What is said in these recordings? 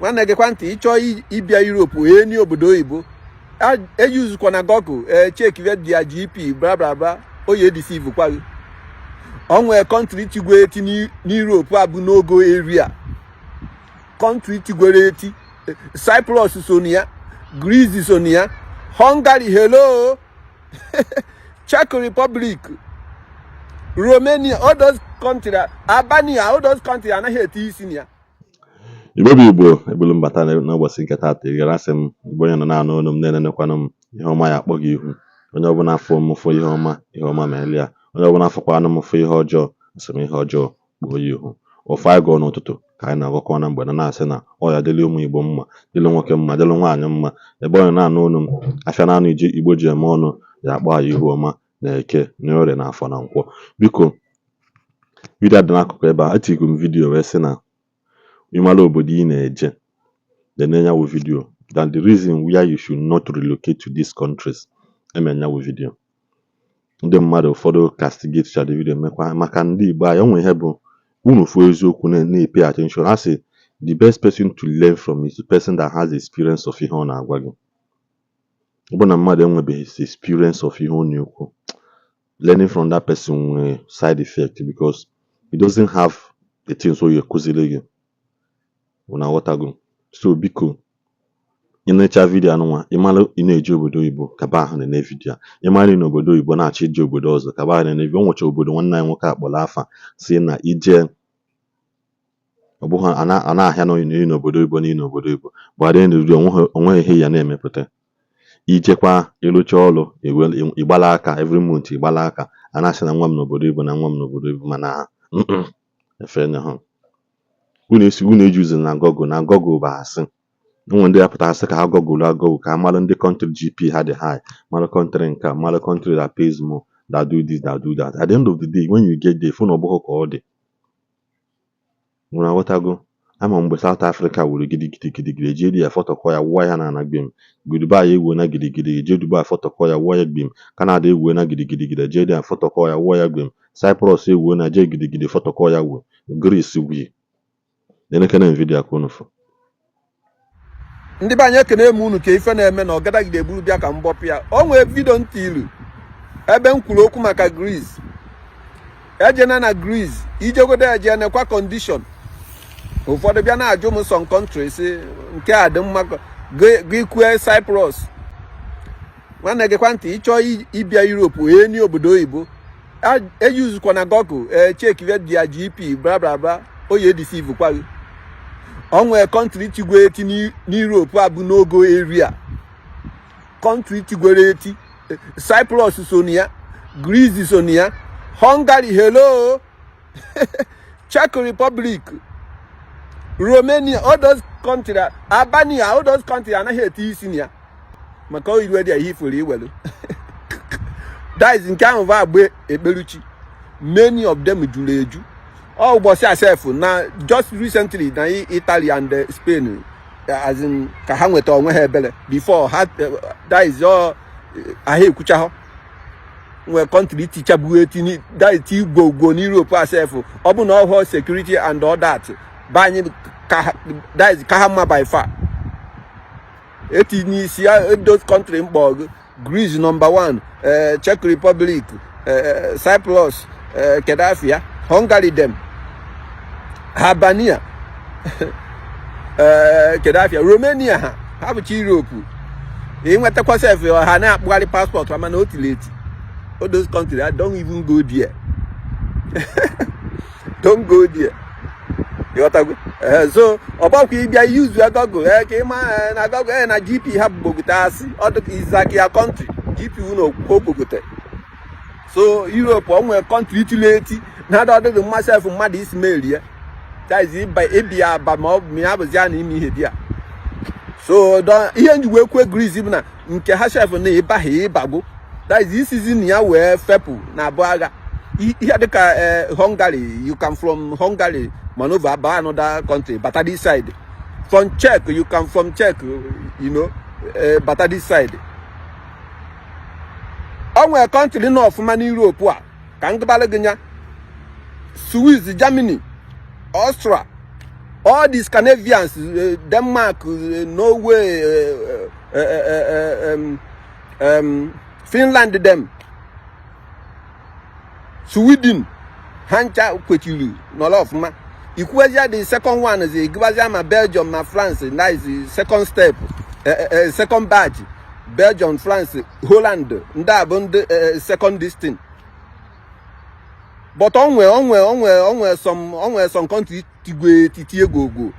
Nwanne, gekwa ntị. Ịchọọ ịbịa Europe, eni obodo oyibo, eyuzukwa na Google ee check their GP, bla bla bla. Oye deceive kwa gị. O nwee country tigwe eti n'Europe a bụ no-go area. Country tigwere eti, Cyprus so na ya, Greece so na ya, Hungary, hello, Czech Republic, Romania, all those country, Albania, all those country anaghị eti isi na ya. Igbo bụ Igbo, ebulu mbata n'ụbọchị nke taata. Ị gara asị m Igbo, onye nọ na-anụ olu m, na-enenekwanụ m, ihe ọma ya akpọ gị ihu. Onye ọbụla afọ m fụ ihe ọma, ihe ọma ma ya. Onye ọbụla afọkwanụ m fụ ihe ọjọọ, asị m ihe ọjọọ kpuo ya ihu. Ofu anyị gụọ n'ụtụtụ ka anyị na-agụkọ na mgbede, na-asị na ọ ya dịrị ụmụ Igbo mma, dịrị nwoke mma, dịrị nwaanyị mma. Ebe onye na-anụ olu m, afịa na-anụ iji Igbo ji eme ọnụ ya akpọ anyị ihu ọma na Eke na Orie na Afọ na Nkwọ. Biko, video dị n'akụkụ ebe a, etigo m video wee sị na ịmara obodo ị na-eje, lene ya wụ video than the reason why you should not relocate to these countries. Eme ya wụ video, ndị mmadụ ụfọdụ castigate cha the video, mekwa maka ndị Igbo anyị. O nwe ihe bụ unu fụ eziokwu na-pay attention. Ha sị the best person to learn from is the person that has experience of ihe ọ na-agwa gị. Ọ bụrụ na mmadụ enwebeghị experience of ihe ọ na-ekwu, learning from that person nwere side effect because he doesn't have the things o ya ekuziri gị. Unu aghọtago? So biko, ị necha video anụnwa, ị mara ị na-eje obodo oyibo, kaba ahụ nene video a. Ị mara ị n'obodo oyibo na-achọ ije obodo ọzọ, kaba ahụ nene video. O nwecha obodo nwanne anyị nwoke akpọrọ afa si na ije, ọ bụghị a na-ahịa na ị n'obodo oyibo na ị n'obodo oyibo, but at the end of the day, onweghị ihe ya na-emepụta. Ijekwa ịrụcha ọrụ, ịgbala aka every month, ịgbala aka, a na-asị na nwa m n'obodo oyibo, na nwa m n'obodo oyibo, mana efe na ha unu esi unu ejuzi na Google, na Google bụ asị. Onwe ndị apụta asị ka ha Google agụụ ka ha mara ndị country GP ha dị high, mara country nke a, mara country that pays more, that do this, that do that. At the end of the day, when you get there, fụ na ọ bụghị ka ọ dị. Unu aghọtago? Ama mgbe South Africa wuru gidigidi gidigidi, eje ya fọtọkọ ya, wụọ ya n'ala gbim. Dubai ewuo na gidigidi, eje Dubai fọtọkọ ya, wụọ ya gbim. Canada ewuo na gidigidi, eje ya fọtọkọ ya, wụọ ya gbim. Cyprus ewuo na je gidigidi fọtọkọ ya, wuo. Greece wi nenekene video ka unu fụ. Ndị be anyị, ekene m unu. Ka ife na-eme na ọgadagide egburu bịa ka m gbọpụ ya. O nwee video ntị ilu ebe m kwuru okwu maka Greece. Ejena na Greece, ijegodo eje nekwa condition. Ụfọdụ bịa na-ajụ m some countries nke a dị mma, gị kwue Cyprus. Nwanne, gekwa ntị. Ịchọọ ịbịa Europe, eni obodo oyibo, eyuzukwa na Google ee check their GP, bla bla bla. Oye deceive kwa gị. O nwee country tigwe eti n'Europe a bụ no-go area. Country tigwere eti, Cyprus so na ya, Greece so na ya, Hungary, hello, Czech Republic, Romania, all those country, Albania, all those country anaghị eti isi na ya maka iwe dị ihe ifuru iwelu. That is nke ahụ bụ agba ekperuchi. Many of them juru eju. Ọ ụbọchị asef na just recently na Italy and Spain, as in ka ha nweta onwe ha ebere before ha, that is all ahịa ekwucha ha nwee country tichabu eti, that is ti gwogwo n'Europe asef. Ọ bụ na ọhụụ security and all that be anyị ka that is ka ha mma by far. Etinye isi those country mkpọ: Greece number one, Czech Republic, Cyprus, Kedafia, Hungary dem, Albania, Kedafia, Romania. Ha bụcha Europe. Ịnwetakwa sef, ha na-akpụgharị passport ha, mana o tiri eti. All those countries, I don't even go there, don't go there. Ịghọtago? Ee, so ọ gbakwa ịbịa use ya Google ee ka ịma na Google na GP ha gbogote asị. Ọ dị ka ya country GP unu ogbogote. So Europe, o nwere country tiri eti na ada ọdịghị mmasị efu mmadụ isi meri ya, that is ịba ịbịa aba ma ọ bụ ya bụzi ya na ime ihe dị ya. So ihe nji wee kwue Greece bụ na nke ha sef na ịbaghị ịbagbo, that is isizi na ya wee fepụ na abụ agha. Ihe dịka Hungary, you can from Hungary maneuver ba another country, bata this side. From Czech, you can from Czech bata this side. O nwere country nọ ọfụma n'Europe a ka m gbalị gị nya: Swiss, Germany, Austria. All the Scandinavians, Denmark, Norway, Finland them, Sweden, ha ncha kwechiri nọrọ ọfụma. Ikwuezia the second one is ịgụbazia ma Belgium ma France, that is the second step, second batch. Belgium, France, Holland, ndị a bụ ndị second this thing. But onwe some country tigwe tie gwogwo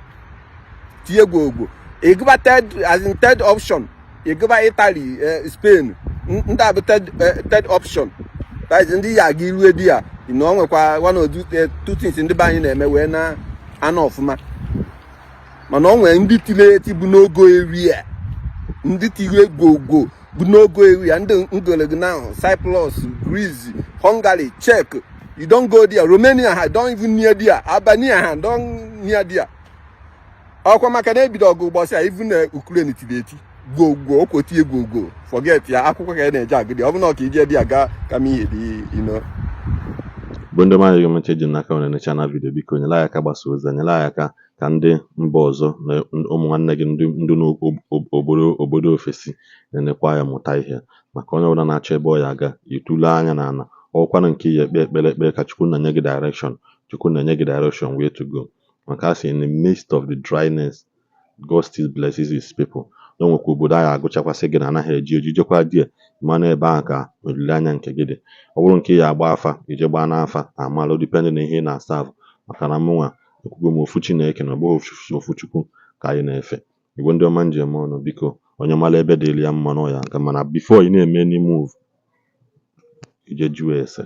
tie gwogwo. Ịgụba third, as in third option, ịgụba Italy, Spain, ndị a bụ third option. That is ndị ya aga iru di ya na o nwekwa one or two things ndị be anyị na-eme wee na anụ ọfụma. Mana o nwere ndị tiri eti bụ n'ogo area, ndị tiri gwogwo bụ n'ogo area, ndị ngolego now: Cyprus, Greece, Hungary, Czech. You don go there. Romania, ha don even near there. Albania, ha don near there. Ọkwa maka na ebido ọgụ ụbọchị a, even na Ukraine tiri eti gwogwo okwo tie gwogwo. Forget ya, akwụkwọ ka ị na-eje agụdị. Ọ bụ na ọ ka ije dị aga kama ihe dị. Bụ ndị mmadụ ga-emecha eji n'aka nwere necha na video, biko nyere anyị aka gbasa ozi a, nyere anyị aka ka ndị mba ọzọ na ụmụ nwanne gị ndị n'obodo obodo ofesi na-enekwa ya mụta ihe, maka onye ọbụla na-achọ ebe ọ ya aga itule anya n'ala. Ọkwanụ nke ya ekpe ekpere ekpere ka Chukwu na-enye gị direction, Chukwu na-enye gị direction where to go, maka a sị, in the midst of the dryness, God still blesses his people. Na o nwekwa obodo anyị agụchakwasị gị na anaghị eji eji jekwa die mana ebe ahụ ka olileanya nke gị dị. Ọ bụrụ nke ya agba afa, ije gbaa n'afa amalụ, depending na ihe ị na-asa avụ, maka na mụnwa ekwugo m ofu Chineke na ọ bụghị ofu Chukwu ka anyị na-efe. Igbo ndị ọma njem ọnụ, biko, onye mara ebe dịrị ya mma na ọ ya aga, mana before ị na-eme any move, ije jụọ ese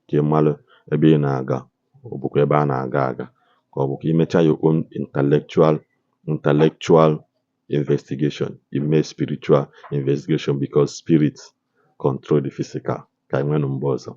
ka ị malụ ebe ị na-aga, ọ bụkwa ebe a na-aga aga, ka ọ bụ ka imechaa your own intellectual investigation, ime spiritual investigation, because spirit control the physical. Ka anyị nweenụ mgbe ọzọ.